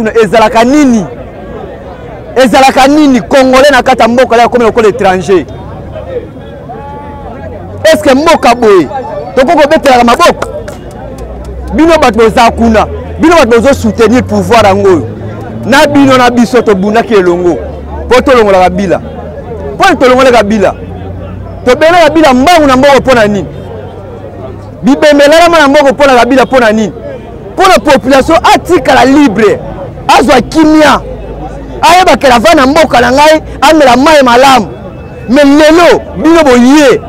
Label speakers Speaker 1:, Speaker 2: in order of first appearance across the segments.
Speaker 1: Tuna ezalaka nini? Ezalaka nini congolais na kati ya mboka ya komi lokola étranger? Est-ce que mboka boye tokoki kobetelaka maboko? Bino bato boza kuna, bino bato bozo soutenir pouvoir yango oyo na bino na biso tobundaki elongo mpo tolongola Kabila. Mpo tolongola Kabila, tobela Kabila mbangu na mboka mpo na nini? Bibembe elalama na mboka mpo na Kabila mpo na nini? Mpo na population atikala libre, azwa kimia, ayeba ke nava na mboka na ngai, amela mai malamu. Mais lelo bino boye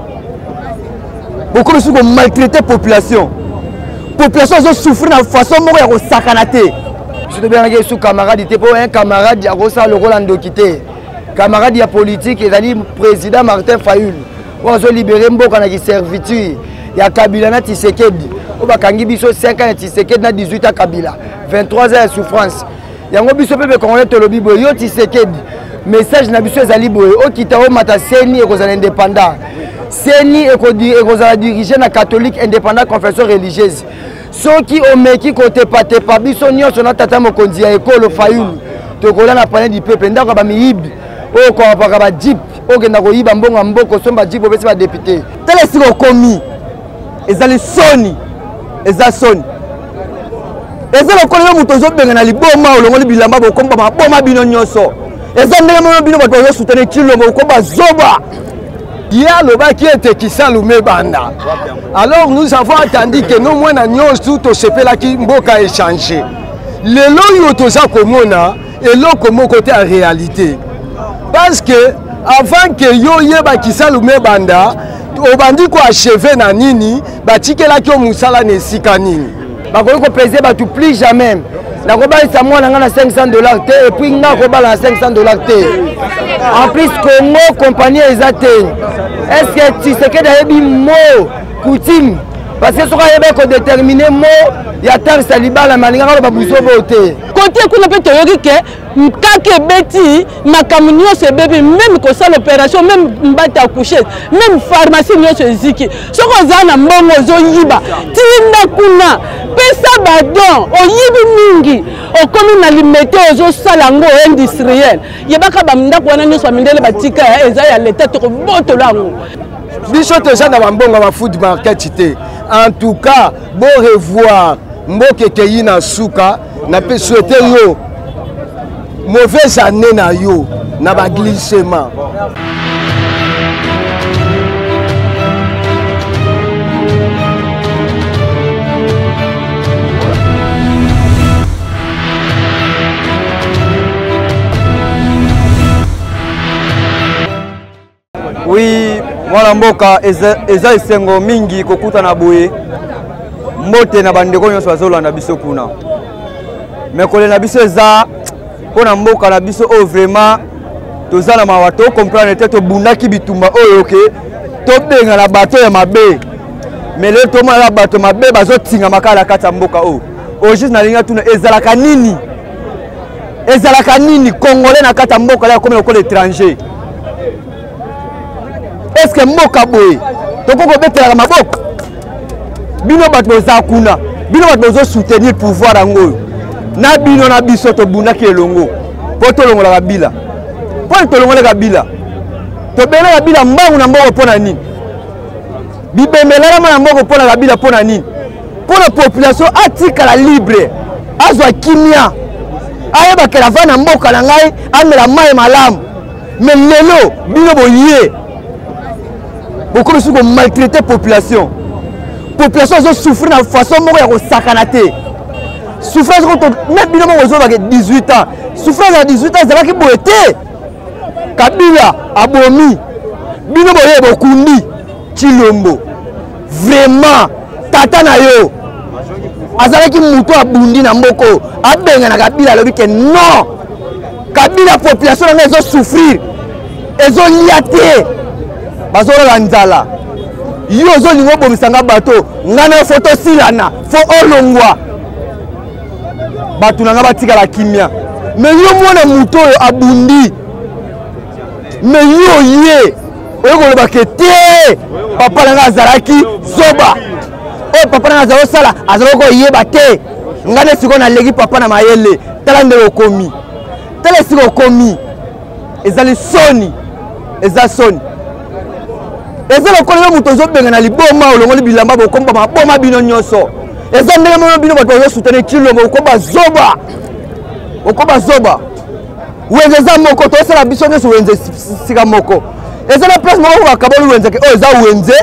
Speaker 1: bokomi soki komaltraite population, population azosouffrir na façon moko ya kosakana te.
Speaker 2: Biso tobengaki esu camarade te, mpo un camarade akosala lokola ndoki te. Camarade ya politique ezali président Martin Fayulu oyo azolibere mboka na kiservitude ya Kabila na Tshisekedi, oyo bakangi biso 5 ans ya Tshisekedi na 18 ans Kabila, 23 ans ya souffrance. Yango biso mpe congolais tolobi boye, yo Tshisekedi, message na biso ezali boye, okita omata, CENI ekozala indépendant, CENI ekozala dirige na catholique indépendant confession religieuse. Soki omeki kotepatepa biso nyonso na tata mokonzi ya ekolo Fayulu, tokola na palais du peuple, ndako ya bamiyibi oyo koapaka ba jeep, okenda koyiba mbongo ya mboka, osomba jeep opesi ba député.
Speaker 1: Tala esika okomi, ezali soni, eza soni. Eza lokola yo moto ozobenga na liboma, olongoli bilamba, bokomba maboma bino nyonso. Eza ndenge moko bino bato bazosutane Tshilombo, bokomba zoba.
Speaker 3: Ye alobaki ete kisalu mebanda. Alors nous avons attendu que no mwana nyonso tosepelaki mboka échanger. Lelo oyo toza komona eloko moko te en réalité. Parce que avant que yo yeba kisalu mebanda, obandi ko achever na nini, batikelaki yo mosala na esika nini.
Speaker 2: Bakoki kopese bato plus jamais. Nakobalisa mwana nga na 500 $ te, et puis nga kobala na 500 $ te. En plus Congo compagnie eza te. Est-ce que Tshisekedi ayebi mot coutume? Parce que soki ayebi kodéterminer mot ya taxe ya libala, mais alingaka aloba buzobo te.
Speaker 4: Kote kuna mpe toyoki ke kaka ebeti makambo nyonso ebebi, même kosala opération, même mbata accoucher, même pharmacie nyonso eziki. Soki oza na mbongo ozoyiba, tinda kuna, pesa badon, oyibi mingi, okomi na limete, ozosala yango industriel. Yebaka bandako wana nyonso bamindele batika eza ya leta, tokobotola yango.
Speaker 3: Biso toza na bambongo ya food market te. En tout cas, bon revoir. Mboka ekei na suka, na pe souhaiter yo mauvaise année na yo na ba glissement.
Speaker 1: Oui, mwana mboka eza esengo mingi kokutana boye. Mbote na bandeko nyonso bazolanda biso kuna. Mais kolela biso eza mpona mboka na biso oyo vraiment toza na mawa, to comprendre te, tobundaki bitumba oyo ke tobengana bato ya mabe. Mais lelo tomonaka bato mabe bazotingama kaka na kati ya mboka oyo. Au juste nalingi natuna ezalaka nini? Ezalaka nini congolais na kati ya mboka ya komi lokola étranger? Est-ce que mboka boye tokoki kobetelaka maboko? Bino bato boza kuna, bino bato bozo soutenir pouvoir yango oyo na bino na biso tobundaki elongo mpo tolongola Kabila. Mpo tolongola Kabila, tobela Kabila mbangu na mboka mpo na nini? Bibembe elalama na mboka mpo na Kabila mpo na nini? Mpo na population atikala libre, azwa kimia, ayeba ke nava na mboka na ngai, amela mai malamu. Mais lelo bino boye bokomi soki komaltraite population, population azosouffrir na façon moko ya kosakana te. Souffrance oyo même bino moko ozobake 18 ans, souffrance ya 18 ans ezalaki boye te. Kabila abomi bino boye bokundi Tshilombo. Vraiment tata na yo azalaki moto abundi na mboka oyo, abengana Kabila, alobi ke non, Kabila population na ngai ezosouffrir, ezolia te, bazolala nzala. Yo ozolinga obomisa nga bato, nga na yo fo tosilana, fo olongwa, bato na nga batikala kimia. Mais yo mwana moto oyo abundi, mais yo ye oyo koloba ke te papa na nga azalaki zoba, oyo papa na nga azali kosala azalaki koyeba te. Ngai nde sikoyo naleki papa na mayele. Tala ndenge okomi, tala esika okomi. Ezali soni, eza soni. Eza lokola yo moto ozobenga na liboma, olongoli bilamba, bokomba maboma bino nyonso. Eza ndenge moko bino bato bazosutane Tshilombo, okoba zoba, okoba zoba. Wenze eza moko, tosala biso nyonso wenze sika moko. Eza na place moko bakaboli wenze ke oyo eza wenze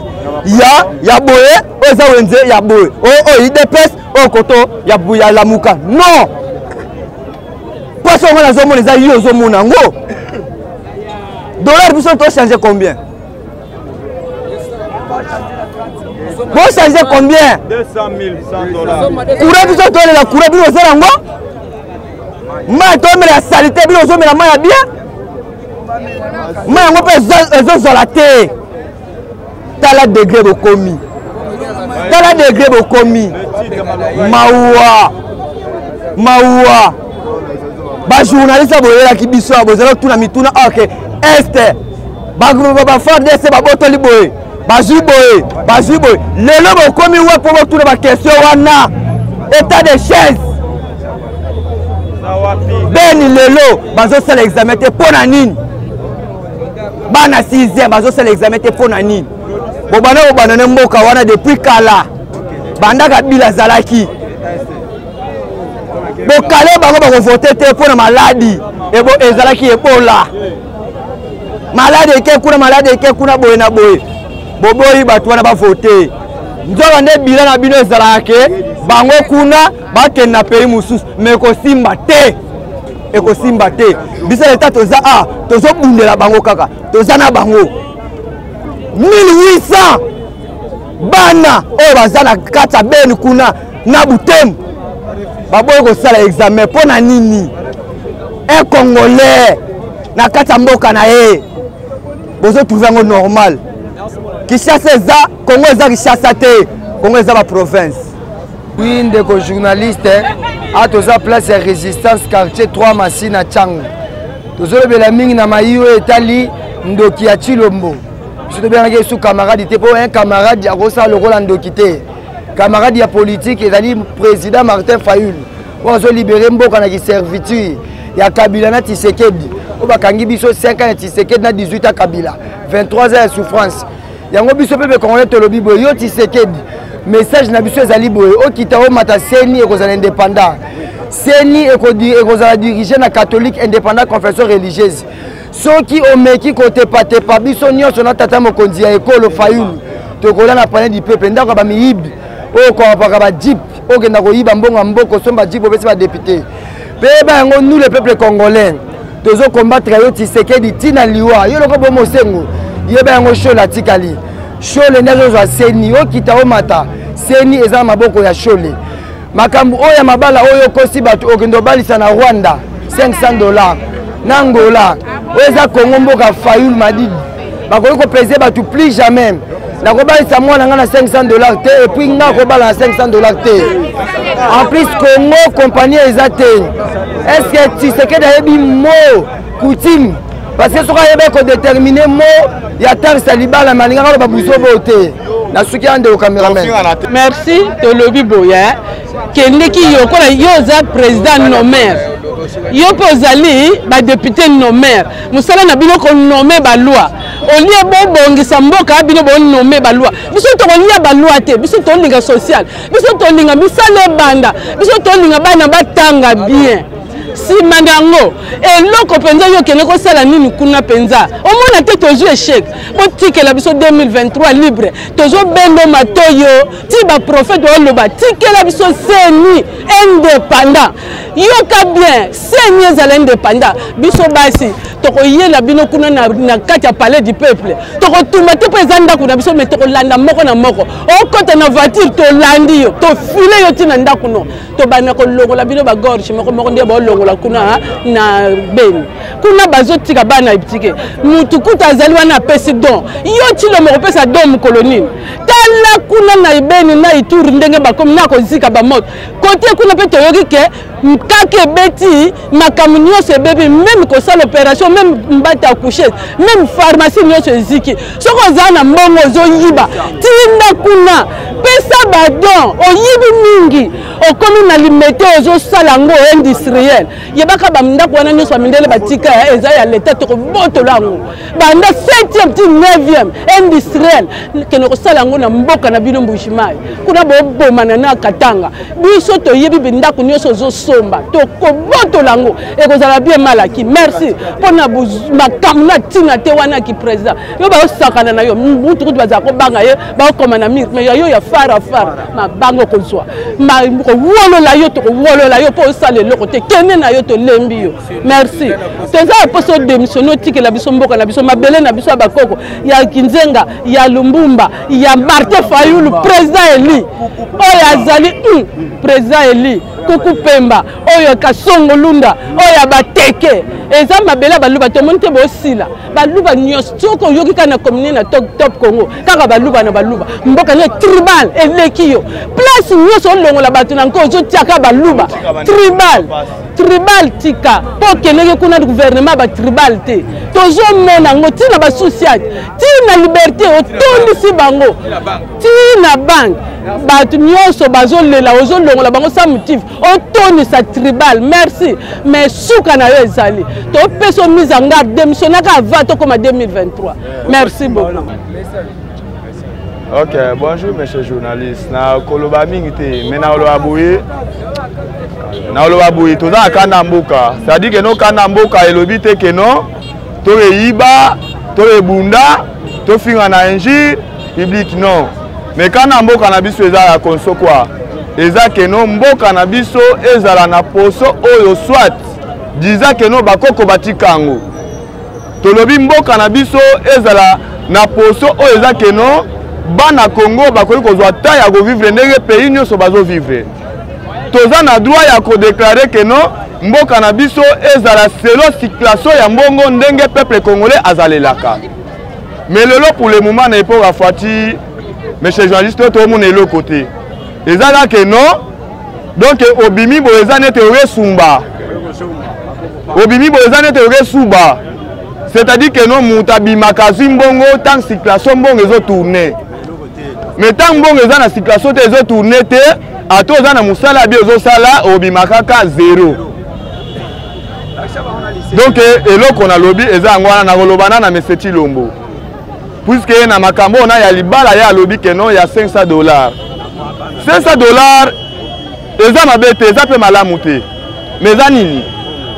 Speaker 1: ya ya boye, oyo eza wenze ya boye, oyo oyo UDPS, oyo koto ya ya Lamuka. Non, poso yango nazomona eza yo ozomona yango. Dollar biso tochange combien? Bochange combien?
Speaker 5: 200 000, 100 dollars.
Speaker 1: Courant biso tolela courant, bino ozala yango mai tomela ya salite, bino ozomela mai ya bien, mai yango mpe ezozala te. Tala degré bokomi, tala degré bokomi. Mawa, mawa. Bajournaliste boyelaki biso, bozala kotuna mituna ok este baFARDC babotoli boye, bazwi boye, bazwi boye. Lelo bokomi wa mpo botuna baquestion wana. État de chaise beni lelo bazosala examen te mpo na nini? Bana 6e bazosala examen te mpo na nini? Bobanda kobanda na mboka wana depuis kala, banda Kabila azalaki bokale, bango bakovote te mpo na maladi ezalaki Ebola. Maladi eke kuna, maladi eke kuna, boye na boye, boboyi bato wana bavote. Nzoka nde bila na bino ezalaka ke bango kuna bakende na pays mosusu, mais ekosimba te, ekosimba te. Biso leta toza a tozobundela bango kaka, toza na bango. 1800 bana oyo baza na kati ya Beni kuna na Butembo baboyi kosala examen mpo na nini? Un Congolais na kati ya mboka na ye, bozotrouve yango normal? Kinshasa eza Congo, eza Kinshasa te, Congo eza baprovince.
Speaker 2: Oui, ndeko journaliste, a toza place ya résistance, quartier 3 Masina Tshangu. Tozolobela mingi na mayi oyo etali ndoki ya Tshilombo. Biso tobengaki esu camarade te, mpo un camarade akosala lokola ndoki te. Camarade ya politique ezali président Martin Fayulu, oyo azolibere mboka na kiservitude ya Kabila na Tshisekedi, oyo bakangi biso 5 ans ya Tshisekedi na 18 ans Kabila, 23 ans ya souffrance. Yango biso mpe Congolais tolobi boye: yo Tshisekedi, message na biso ezali boye, okita omata, CENI ekozala indépendant. CENI ekozala dirige na catholique indépendant, confession religieuse. Soki omeki kotepatepa, biso nyonso na tata mokonzi ya ekolo Fayulu tokola na palais du peuple, ndako ya bamiyibi oyo okopaka bajeep, okenda koyiba mbongo ya mboka, osomba jeep, opesi badéputé. Mpe yeba yango, nous le peuple congolais tozokombattre yo Tshisekedi ntina liwa. Yo loko bo mosengo, yeba yango, Shole atikali Shole nde azozwa CENI. Okita omata, CENI eza na maboko ya Shole. Makambo oyo ya mabala oyo okosi bato, okende obalisa na Rwanda 500 dollars, na Angola. Oyo eza Kongo, mboka Fayulu Madidi. Bakoki kopese bato plus jamais. Nakobalisa mwana nga na 500 dollars te, et puis nga kobala na 500 dollars te. En plus Congo compagnie eza te. Est ce que Tshisekedi ayebi mo coutume? Parce que soki ayebi kodétermine mo ya taxe ya libala, me alingaka aloba buzobo te. Nasuki ya ndeko cameraman.
Speaker 4: Merci. Tolobi boye, kendeki yo kola yo oza président nommé, yo mpe ozali badéputé nommé. Mosala na bino konommer baloi au lieu bobongisa mboka. Bino bonommer baloi, biso tokolia baloi te. Biso tolinga social, biso tolinga misala ebanda, biso tolinga bana batanga bien. Nsima na yango, eloko mpenza yo okende kosala nini kuna mpenza? Omona te tozwi échec. Botikela biso 2023 libre. Tozobenda matoyo ti baprophète oloba tikela biso CENI indépendant. Yoka bien, CENI ezala indépendant. Biso basi tokoyela bino kuna na kati ya palais du peuple. Tokotumba te mpo eza ndako na biso, mais tokolanda moko na moko. Okota na voiture, tolandi yo, tofile yo ntina ndako. No tobanda kolongola bino bagorge moko moko nde baolongola kuna na Beni. Kuna bazotika bana etike mutu kuta azali wana apesi don. Yo Tshilombo kopesa don mokolo nini? Tala kuna na Ebeni na Ituri ndenge bakomi na kozika bamoto. Kote kuna mpe toyoki ke kaka ebeti makambo nyonso ebebi, meme kosala operation, meme mbata couche, meme pharmacie nyonso eziki. Soki oza na mbongo ozoyiba, tinda kuna, pesa badon. Oyibi mingi, okomi na limete, ozosala yango industriel. Yebaka bandako wana nyonso ya mindele batika eza ya leta, tokobotola yango banda 7e ti 9e industriel. Kende kosala yango na mboka na bino Mbujimayi, kuna bobomana na Katanga. Biso toyebi bindako nyonso ozosomba, tokobotola yango, ekozala bien malaki. Merci mpona makambo na ntina te wana ki président yo baosakana na yo mutu kutu bazala kobanga ye, baokoma na mire mais ya yo ya fara fara mabanga okozwa kowolola yo, tokowolola yo mpo osala eloko te. Kende na yo, tolembi yo. Merci, toza ya mposa odémissionne, otikela biso mboka na biso, mabele na biso ya bakoko ya Kinzenga, ya Lumbumba, ya Martin Fayulu, président eli oyo azali président eli Kuku Pemba, oyo Kasongo Lunda, oyo ya Bateke. Eza mabele ya Baluba. Tomoni te bosila Baluba nyonso. Soki oyoki kaka na commune na top, top Congo, kaka Baluba na Baluba. Mboka nio tribal eleki yo, place nyonso olongola bato na nko, ozotiaka Baluba. Tribal, tribal, tika mpo okendeki kuna gouvernement batribal te. Tozomona yango ntina basocial, ntina liberté, otondisi bango ntina banke, bato nyonso bazolela, ozolongola bango sans motif, otonisa tribal. Merci, mais suka na yo ezali topesa mise en garde, démissionnaka avant tokoma 2023. Merci beaucoup.
Speaker 5: Ok, bonjour monsieur journaliste. Na koloba mingi te, mais na koloba boye. Na koloba boye, toza na kanda mboka. C'est-à-dire que no kanda mboka elobi te que no toyeyiba, toyebunda, tofinga na injure publique, non. Mais kanda mboka na biso eza ya konso quoi. Eza que no mboka na biso ezala na poso oyo soit diza que no bakoko batika yango. Tolobi mboka na biso ezala na poso oyo eza keno bana Congo bakoki kozwa temps ya kovivre ndenge pays nyonso bazovivre. Toza na droit ya kodeklare keno mboka na biso ezala selo circulation ya mbongo ndenge peuple congolais azalelaka. Mais lelo pour le moment na époque ya Fatshi, monsieur journaliste, toomona eloko te. Eza kaka keno donc obimi boye eza nete oresumba, obimi boye eza nete oresuba. C'est-à-dire que non, moto abimaka azwi mbongo ntango circulation mbongo ezotourne, mais ntango mbongo eza na circulation te, ezotourne te, ata oza na mosala bi ozosala, obima kaka zero. Donc eloko nalobi eza yango wana. Nakoloba na Mese Tshilombo, puisque na makambo oyo na ya libala, ye alobi ke non, ya $500, $500 eza mabe te, eza mpe malamu te. Mais eza nini?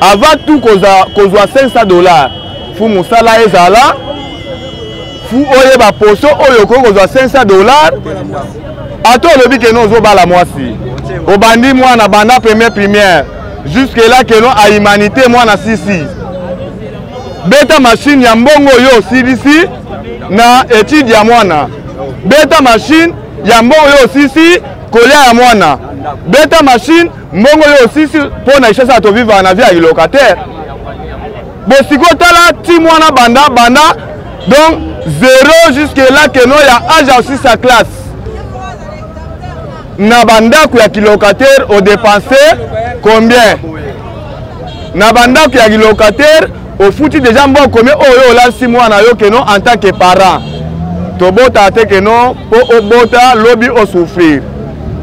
Speaker 5: Avant tout kozwa $500, fu mosala ezala, fu oyeba poso oyo okoki kozwa $500. Ata olobi keno ozobala mwasi, obandi mwana banda première primaire jusque là keno a humanité, mwana sisi beta machine ya mbongo oyo osilisi na étude ya mwana, beta machine ya mbongo oyo osisi kolia ya mwana, beta machine mbongo oyo osisi mpo na richesse. Tovivaka na vie ya locataire. Bosiko tala ti mwana banda banda donc zéro jusque là keno ya âge ya osisa classe na bandako ya kilocataire, odepense combien na bandako ya kilocataire? Ofuti déjà mbongo combien oyo olasi mwana yo keno en tant que parent? Tobota te keno mpo obota lobi osouffrir.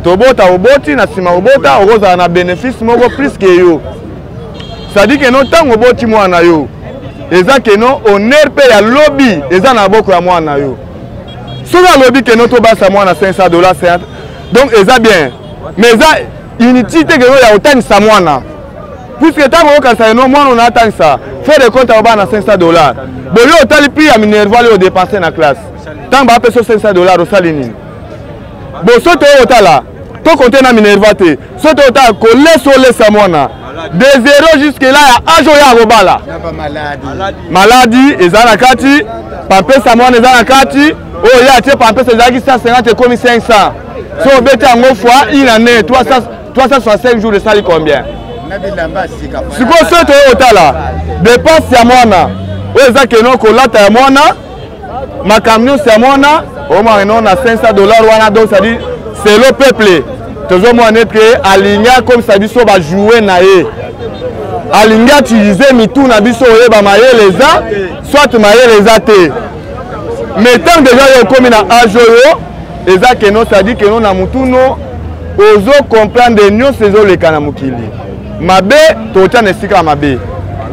Speaker 5: Tobota, oboti, na nsima obota okozala na bénéfice moko plus ke yo. C'est-à-dire keno ntango oboti mwana yo, eza keno honneur mpe ya lobi eza na maboko ya mwana yo. Soki alobi keno tobasa mwana $500, donc eza bien, mais eza inutile te keno ya kotanisa mwana, puisque ntango oyokanisa keno mwana ona atangisa, faire compte ya bana $500, boyo otali prix ya minerval oyo odepense na classe. Ntango bapesa $500, osali nini? Bo so toyo otala, tokonte na minerval te. So toyo otala kolesa, olesa mwana de zéro jusque là ya âge oyo akobala, maladi eza na kati, pampesa mwana eza na kati. Oyo ye atie pampesa ezalaki 150, ekomi 500. So obeti yango fois une année, 365 jours, esali combien? Sikoyo so toyo otala dépense ya mwana oyo eza keno kolata ya mwana, makambo nyonso ya mwana. Omona non na 500 dollars wana, donc ça dit c'est le peuple. Tozomona neti ke alingi akomisa biso bajoue na ye, alingi atilize mitu na biso oyeba mayele eza soit mayele eza te. Mais tant déjà yo okomi na age oyo eza keno, c'est-à-dire keno na mutu no ozo comprendre nyonso ezoleka na mokili. Mabe totya na esika ya mabe,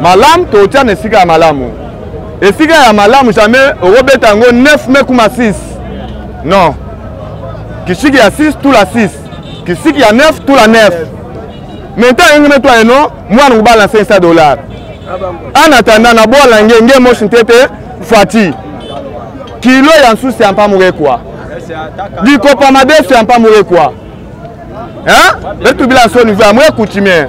Speaker 5: malamu totya na esika ya malamu. Esika ya malamu jamais okobeta yango 9 mai kuma 6, non, kisiki ya 6 tula 6, kisiki ya 9 tula 9. Maintenant yenge metwa eno mwana kobala 500 dollars en attendant na bwala nge nge moshi ntete fati kilo ya nsusi ya mpamurekwa likopa madesu ya mpamurekwa hein betubila nsoni va mwe coutumier,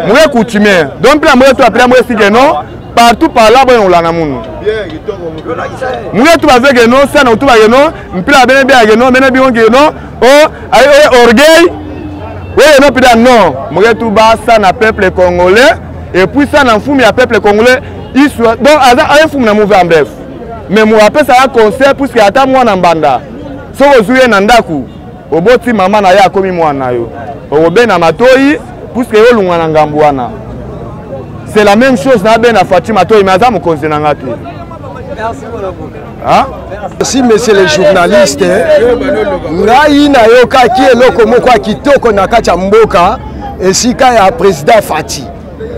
Speaker 5: mwe coutumier. Donc mpila mwe to apela mwe sike non partout par là boye olanda munu mwe tu baveke non sana tu bake non mpila bene bia non bene bionge non o ayo orgueil oyo non mpila non mwe tu basa na peuple congolais et puis ça na mfumu ya peuple congolais iswa. Donc aza aye mfumu na move en bref, mais mo apesaka conseil puisque ata mwana mbanda soki ozwi ye na ndako oboti mama na ye akomi mwana na yo okobenda matoi puisque yo olongwa na ngambo wana. C'est la même chose na bena Fatshi matoi, mais aza mokonzi na nga te.
Speaker 3: Merci monsieur le journaliste. Ngai nayokaki eloko moko ya kitoko na kati ya mboka esika ya président Fatshi.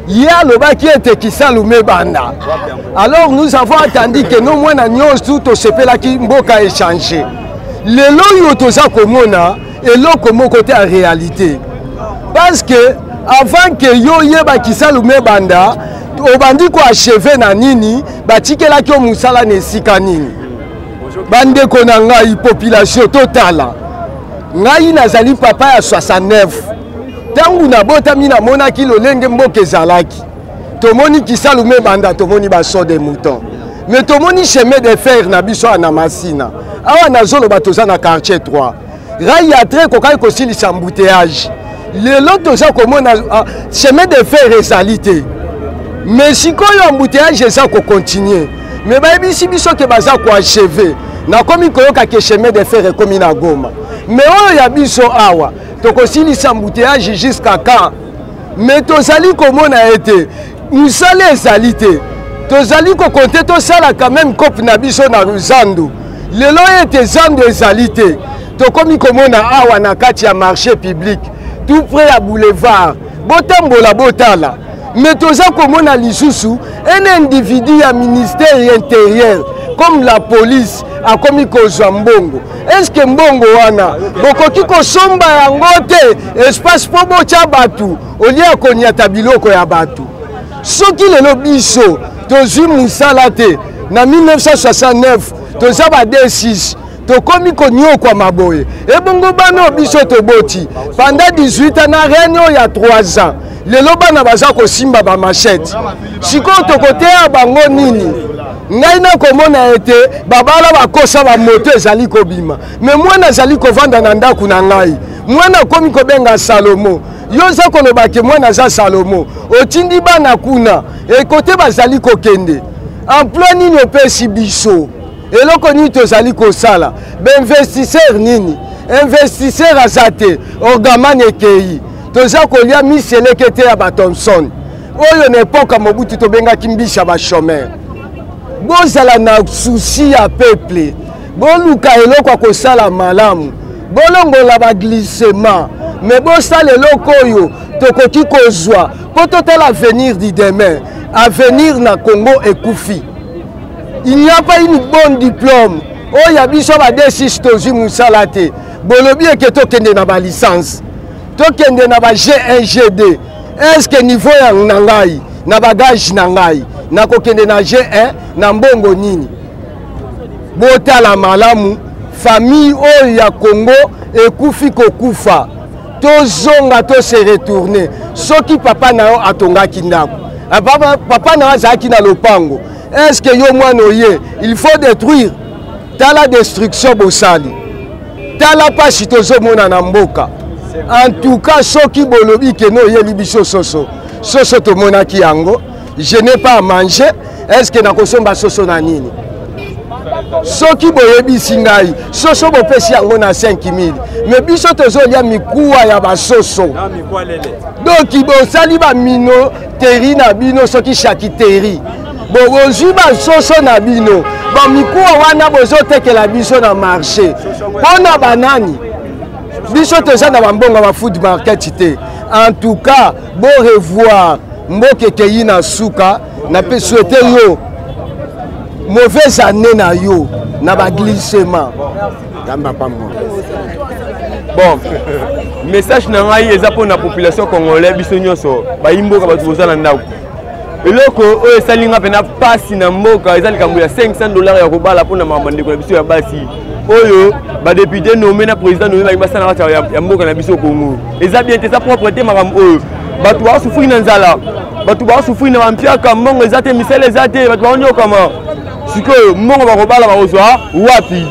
Speaker 3: Ye alobaki ete kisalu mebanda. Alors nous avons attendu que no mwana nyonso tosepelaki mboka échanger. Lelo oyo toza komona eloko moko te en réalité. Parce que avant que yo oyeba kisalu mebanda, obandi koacheve na nini, batikelaki yo mosala na esika nini. Bandeko na ngai population totala, ngai nazali papa ya 69. Ntango nabotami namonaki lolenge mboka ezalaki. Tomoni kisalu mebanda, tomoni baso de mouton, mais tomoni chemin de fer na biso ya na Masina. Awa nazoloba toza na quartier 3, rail ya train ekokaki kosilisa embouteillage. Lelo toza komona chemin de fer ezali te, mais sikoyo embouteillage eza kocontinue. Mais bayebisi biso ke baza koacheve. Nakomi koyoka ke chemin de fer ekomi na Goma, mais oyo ya biso awa tokosilisa embouteillage jusqu'à quand? Mais tozali komona ete mosala ezali te, tozali kokonte tosala quand même cope na biso na zandu. Lelo ete zandu ezali te, tokomi komona awa na kati ya marché public tout près ya boulevard, botambola botala. Mais toza komona lisusu un individu ya ministère intérieur comme la police akomi kozwa mbongo. Est-ce que mbongo wana bokoki kosomba yango te espace mpo botya bato olie ya koniata biloko ya bato? Soki lelo biso tozwi mosala te na 1969, toza ba D6, tokomi konyokwama boye, ebongo bana oyo biso toboti pendant 18 ans na règne oyo ya 3 ans, lelo bana baza kosimba bamachete, sikoyo tokoteya bango nini? Ngai nakomona ete babala bakosa bamoto ezali kobima, me mwana azali kovanda na ndako na ngai, mwana akomi kobenga Salomo. Yo oza koloba ke mwana aza Salomo, otindi bana kuna ekote bazali kokende. Emploi nini opesi biso? Eloko nini tozali kosala? Bainvestisseur nini? Investisseur aza te, orgamane ekei, toza kolia miseleke te ya bathomson oyo na epoka Mobutu tobengaki mbisha bachômeur. Bozala na souci ya peuple, boluka eloko ya kosala malamu, bolongola baglissement, me bosala eloko oyo tokoki kozwa mpo totala avenir du demain. Avenir na Congo ekufi. Il n'y a pas une bonne diplôme oyo ya biso ba D6 tozwi mosala te. Bolobi eke tokende na balicence, tokende na ba G1 G2. Est-ce que niveau ya na ngai na bagage na ngai nakokende na G1 na mbongo nini? Botala malamu, famille oyo ya Congo ekufi kokufa. Tozonga, to se retourner. Soki papa na yo atongaki ndako, papa na yo azalaki na lopango, est-ce que yo mwana oye il faut détruire? Tala destruction bosali, tala pasi tozomona na mboka. En tout cas soki bolobi ke no oyeli biso soso, soso tomonaki yango, je n'ai pas à manger, est-ce que nakosomba soso na nini? Soki boyebisi ngai soso bopesi yango na 5000, me biso tozolia mikuwa ya basoso. Donc bosali baminoterie na bino, soki charcuterie, bozwi basoso na bino, bamikuwa wana bozotekela biso na marché mpo na banani? Biso toza na bambongo ya bafood market te. En tout cas, bo revoir, mboka ekei na suka. Na mpe souhaite yo mauvaise année na yo na baglissement. Nzambe apambola.
Speaker 1: Bon, message na ngai eza mpo na population congolais, biso nyonso bayi mboka, bato boza na ndako. Eloko oyo esali nga mpena mpasi na mboka eza likambo ya 500 dollar ya kobala mpona makambo ndeko na biso ya basi oyo badéputé nommé na président nommé balingi basala kati ya mboka na biso Congo. Eza bien te, eza propre te. Makambo oyo, bato baosufri na nzala, bato baosufri na bampiaka, mbongo eza te, misala eza te, bato baonyokama. Sikoyo mbongo bakobala bakozwa wapi?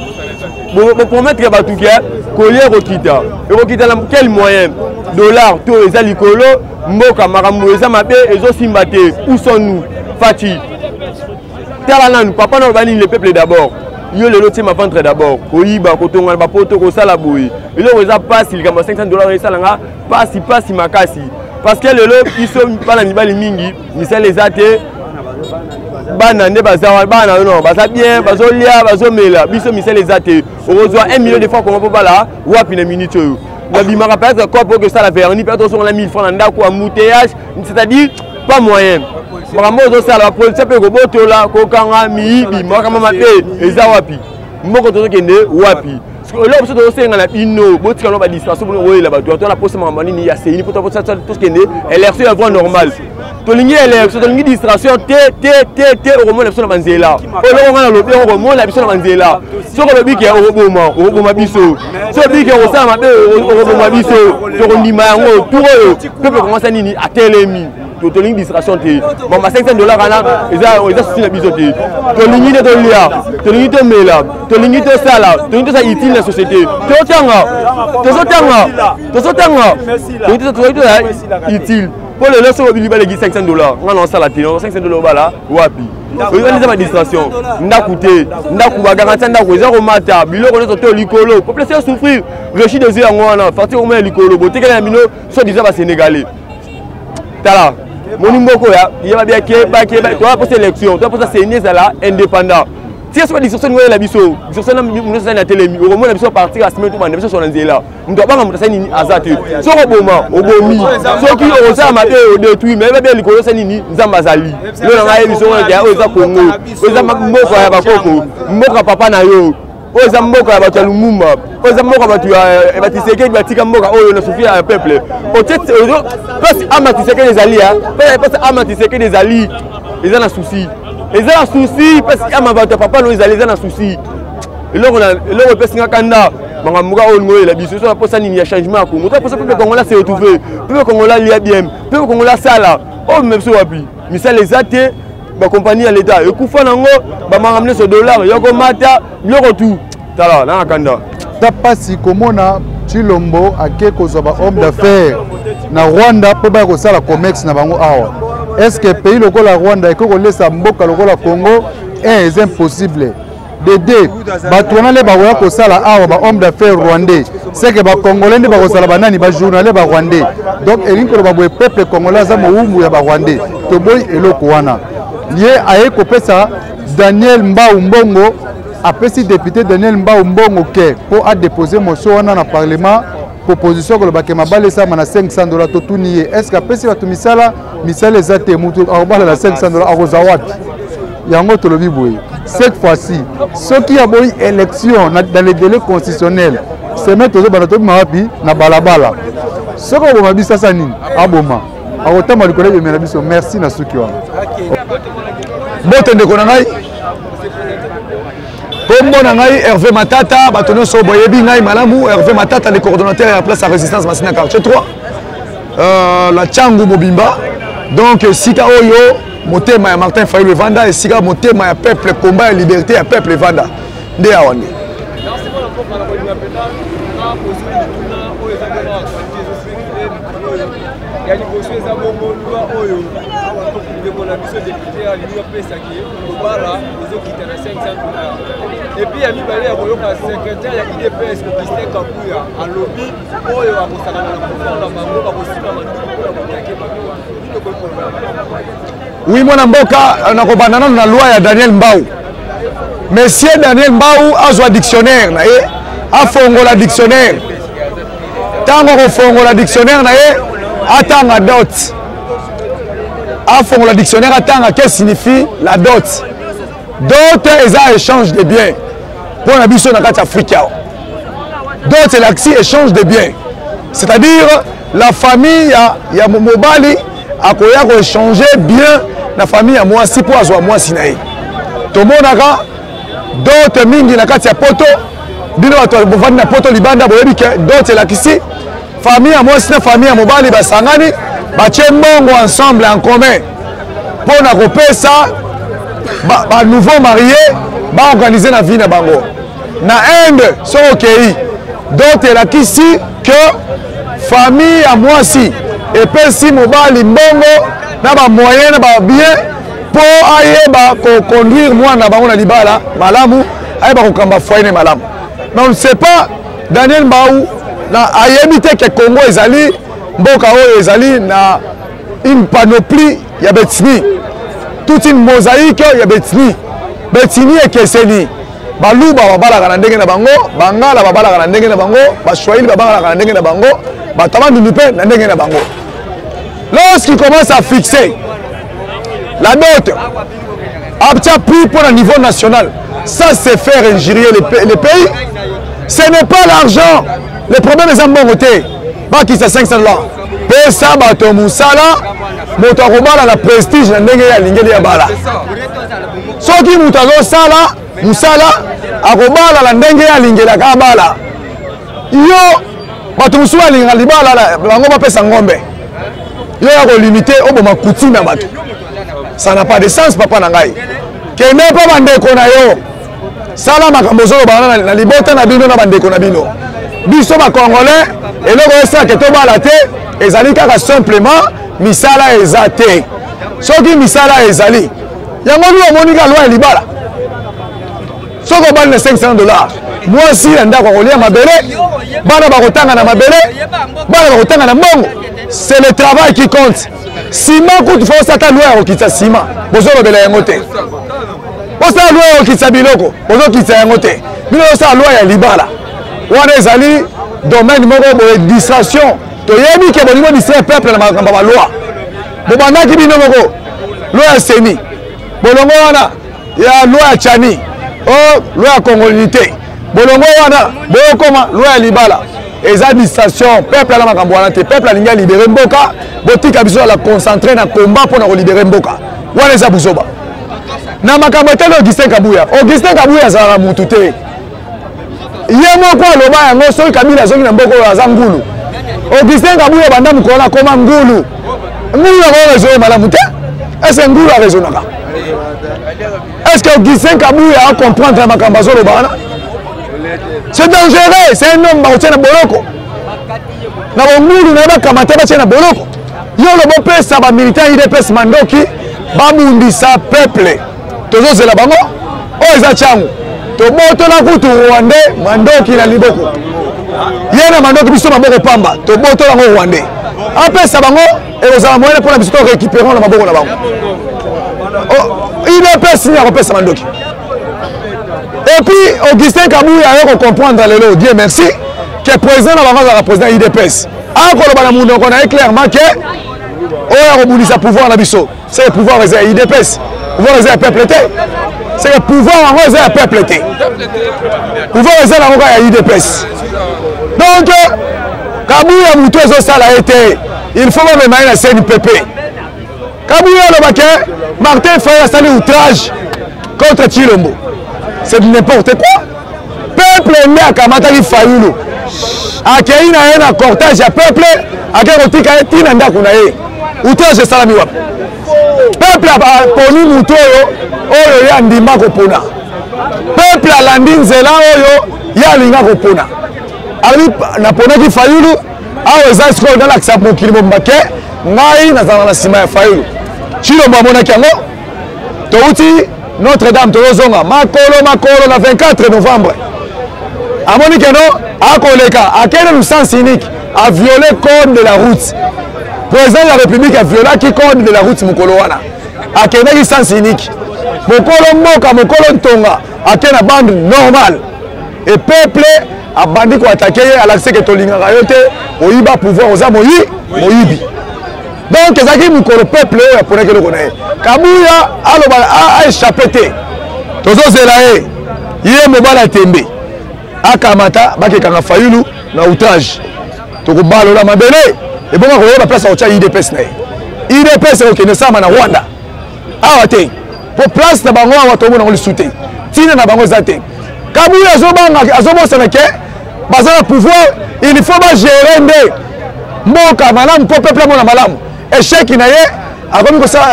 Speaker 1: Bopromettre bato ke kolia ekokita, ekokita na quel moyen? Dollar to eza likolo, mboka makambo eza mabe, ezosimba te. Où sommes-nous? Fatshi, tala nanu papa na oloba nini? Le peuple d'abord. Yo lelo tie ma ventre d'abord, koyiba, kotonga na bapoto, kosala boye, eloko eza mpasi. Likambo ya 500 dollar esalanga mpasi, mpasi makasi, parce que lelo biso bana mibali mingi misala eza te. Bana nde baza bana, non, baza bien, bazolia, bazomela. Biso misala eza te. Okozwa 1 million de francs kongo mpo bala wapi? Na minute oyo nabimaka, peut-être cope oyo osala vernis, peut-être osonga na 1000 francs na ndako, embouteillage, c'est-à-dire pas moyen. Makambo oyo ozosala, bapolisier mpe kobotola, kokanga miyibi, makambo mabe eza wapi? Mboka tozokende wapi? Eloko biso tozosenga na bino, botika no badistraction mpona koyela bato ato na posa makambo nini ya CENI mpo tokende élection ya voie normale. Tolingi élection, tolingi distraction te, te, te, te. Okomona biso na banzela. Eloko nga nalobi yango, okomona biso na banzela. Soki olobi ke okoboma, okoboma biso. Soki olobi ke okosala mabe, okoboma biso. Tokondima yango. Tour oyo peuple komasa nini atelemi. Tolingi distraction te. Mama, 500 dollar wana eza souci na biso te. Tolingi nde tolia, tolingi tomela, tolingi tosala, tolingi tosala utile na société. Tozotanga, tozotanga, tozotanga, tolingi tozala utile. Mpo lelo soki obili baleki 500 dollar, nga na osala te. 500 dollar obala wapi? Oyo eza badistraction. Ndako te, ndako bagarantie, ndako eza komata, biloko nyonso te likolo, population souffrir. Regideso yango wana, facture komona likolo, botekela na bino soit disant basénégalais. Tala moni moko ya yeba bia keba keba. Toza mposa élection, toza mposa CENI ezala indépendant. Tia soki distraction ningo oyela biso, distraction nyonso na telemi, okomona biso partir ya semaine, tobanda biso so na nzela. Moto abanga moto asali nini aza te. Soki oboma, obomi, soki okosala mabe, odétruit, mais yeba bia likolo osali nini, Nzambe azali. Yo na ngai yebi songo oyo eza Kongo, oyo eza mboka ya bakoko, mboka papa na yo, oyo eza mboka ya bato ya Lumumba, oyo eza mboka bato ya baTshisekedi batika mboka oyo na souffrir ya peuple. Mpasi ama Tshisekedi ezali, mpasi ama Tshisekedi ezali, eza na souci, eza na souci. Mpasi ama bato ya papa no ezali, eza na souci. Eloko eloko epesi nga kanda, makambo ka oyo olingo oyela biso. So na posa nini ya changement ya Congo? To posa peuple congolais se retrouver, peuple congolais alia bien, peuple congolais asala oyo meme biso wapi? Misala eza te, bakompagnie ya leta ekufa nango, bamakambo nyonso, dollar yokomata, biloko tu. Tala nanga kanda.
Speaker 6: Ta mpasi komona Tshilombo ake kozwa bahomme d'affaires na Rwanda mpo baya kosala commerce na bango awa. Est ce que pays lokola Rwanda ekoki kolesa mboka lokola Congo? Un, eza impossible. De deux, bato wana nde bakoya kosala awa, bahomme d'affaires rwandais, c'est que bacongolais nde bakozala banani? Bajournalier barwandais. Donc elingi koloba boye, peuple congolais aza mowumbu ya barwandais. Toboyi eloko wana. Ye aye kopesa Daniel Mbau mbongo, apesi député Daniel Mbau mbongo ke mpo adépose motion wana na parlement, proposition koloba ke mabala esalama na 500 dollar. Totuni ye, est ce que apesi bato misala? Misala eza te. Motu akobala na 500 dollar akozwa wapi yango? Tolobi boye, cette fois-ci soki aboyi élection dans le délai constitutionnel, semaine tozobanda, tobima wapi? Na balabala. Soki oboma biso, asa nini? Aboma, akotamba likolo ebemela biso. Merci na suki wana.
Speaker 7: Mbote ndeko na ngai, kombo na ngai Hervé Matata. Bato nyonso boyebi ngai malamu, Hervé Matata, le coordonnateur ya place ya résistance Masina, quartier 3, la Tshangu mobimba. Donc esika oyo motema ya Martin Fayulu evanda, esika motema ya peuple, combat ya liberté ya peuple evanda, nde awa nde.
Speaker 8: Ya liboso eza bongo loi oyo awa ndeko. na biso depute alingi apesa ke kobala ezokita na 500 dollars. Epuis ya mibale ya koyoka secrétaire ya UDPS Augustin Kabuya alobi oyo akosakana na pouvoir na bango bakosima manduki mpona kotake bato wana. Nini okoki koloba?
Speaker 7: Oui, mwana mboka, nakobanda nano na loi ya Daniel Mbau. Monsieur Daniel Mbau azwa dictionnaire na ye, afongola dictionnaire. Ntango akofongola dictionnaire na ye, atanga dot. Afongola dictionnaire, atanga qu'est-ce signifie la dot. Dot eza échange de biens mpo na biso na kati ya Afrique awa. Dot elakisi échange de biens, c'est-à-dire la famille ya mobali akoya koéchanger bien na famille ya mwasi mpo azwa mwasi na ye. Tomonaka dot mingi na kati ya poto, bino bato bovandi na poto libanda boyebi ke dot elakisi famille ya mwasi na famille ya mobali basangani batie mbongo ensemble en commun mpo na kopesa ba nouveau marié baorganize na vie na bango. Na Inde soki okei, dot elakisi ke famille ya mwasi epesi mobali mbongo na bamoyen na babien mpo ayeba koconduire mwana na bango na libala malamu, ayeba kokamba foyer ne malamu. Mais on ne sait pas, Daniel Mbau na ayebi te ke Congo ezali mboka oyo ezali na une panoplie ya baethnie, toute une mosaïque ya baethnie. Baethnie ekeseni, Baluba babalaka na ndenge na bango, Bangala babalaka na ndenge na bango, Baswahili babalaka na ndenge na bango, bato ya Bandundu mpe na ndenge na bango. Lorsqu'il commence à fixer la dot, atia prix pour le niveau national, ça c'est faire injurier les pays. Ce n'est pas l'argent. Le problème eza mbongo te. Bakisa 500 $. Pesa bato mosala, moto akobala na prestige na ndenge ye alingeli ya bala. Soki moto azosala mosala, akobala na ndenge ye alingelaka abala. Yo bato mosusu balingaka libala bango bapesa ngombe, yo ya kolimite oboma coutume ya bato, ça n'a pas de sens. Papa na ngai, kende mpo bandeko na yo, sala makambo ozoloba wana na libota na bino na bandeko na bino. Biso bacongolais, eloko esalaka tobala te ezali kaka simplement misala eza te. Soki misala ezali, yango nini omoni ka loi ya libala? Soki obali na 500 $, mwasi na ndako akolia mabele, bana bakotanga na mabele, bana bakotanga na mbongo. C'est le travail qui compte. Nsima kutu fo osata loi ya kokitisa nsima, bozolobela yango te. Osala loi ya kokitisa biloko, bozokitisa yango te. Bino osala loi ya libala, wana ezali domaine moko boye distraction. Toyebi ke bolingo distraire peuple na makambo ya baloi. Bobandaki bino moko loi ya CENI, bolongo wana ya loi ya Tshiani, o loi ya congolité, bolongo wana boyokoma loi ya libala. Eza distraction. Peuple ala makambo wana te. Peuple alingi alibere mboka. Botika biso ala concentré na combat mpona kolibere mboka. Wana eza buzoba. Na makambo etali Augustin Kabuya, Augustin Kabuya azalaka mutu te. Ye moko aloba yango, soki Kabila azongi na mboka oyo, aza ngulu. Augustin Kabuya banda mokolo wana akoma ngulu. Ngulu yango raisonne malamu te. Est ce ngulu araisonnaka? Est ce que Augustin Kabuya acomprendre makambo azoloba wana? C'est dangereux, c'est un homme bakotia na boloko na bongulu na ye, bakamata batia na boloko. Yo oloba opesa bamilitant UDPS mandoki babundisa peuple, tozozela bango. Oyo eza ntiango, tobotola kutu rwandais mandoki na liboko, ye na mandoki, biso maboko pamba. Tobotola yango, rwandais apesa bango, ekozala moyene mpona biso torécupérer na maboko na bango. UDPS nini akopesa mandoki? Et puis Augustin Kabuya aye kocomprendre lelo, Dieu merci, ke président na bango azalaka président UDPS. Akoloba na monoko na ye clairement ke oyo akobundisa pouvoir na biso, c'est que pouvoir eza ya UDPS, pouvoir eza ya peuple te. C'est que pouvoir yango eza ya peuple te, pouvoir eza nango kaka ya UDPS. Donc Kabuya motu ezosala ye te, il faut bamema ye na CNPP. Kabuya aloba ke Martin Fayulu asali outrage contre Tshilombo, c'est n'importe quoi. Peuple nde akamataki Fayulu, akei na ye na cortège ya peuple, akei kotika ye ntina ndako na ye. Outrage esalami wapi? Peuple aponi motu oyo oyo ye andima kopona. Peuple alandi nzela oyo ye alinga kopona. Alobi naponaki Fayulu, awa eza sikoyo nalakisa mokili mobimba ke ngai nazalaka na nsima ya Fayulu. Tshilombo amonaki yango. Touti Notre Dame tozozonga makolo makolo na 24 novembre. Amoni que non akoleka akende no sens unique a violé code de la route. Président de la République a violaki code de la route mokolo wana. Akendaki sens unique. Mokolo mboka mokolo ntonga ake na bande normale. Et peuple abandi ko attaquer ye alakisi ke tolingaka yo te oyiba pouvoir oza moyi moyibi donc ezalaki mokolo peuple oyo aponaki eloko na ye kabuya aloba aéchappe te tozozela ye ye mobali ya tembe akamata bakekanga fayulu na outrage tokobalola mabele ebonga koyeba place akotya idps na ye idps ekokende sama na rwanda awa te po place na bango awa tomona yango lisusu te ntina na bango eza te kabuya azobanga azobosana ke baza na pouvoir il faut bagere nde mboka malamu mpo peuple amona malamu échec na ye akomi kosala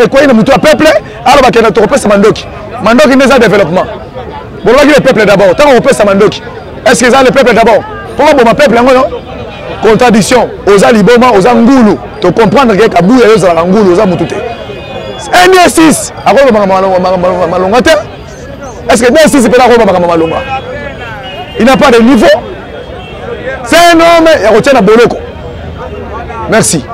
Speaker 7: ekwei na motu ya peuple aloba kenda tokopesa mandoki mandoki nde eza développement bolobaki le peuple d'abord ntango okopesa mandoki est ce que eza le peuple d'abord mpo baboma peuple yango no contradiction oza liboma oza ngulu to comprendre ke kabuya yo ozalaka ngulu oza mutu te 1 2 6 akoloba makambo malonga te est ce que 2 6 mpe akoloba makambo malonga il n'a pas de niveau c'est un homme ya kotia na boloko merci.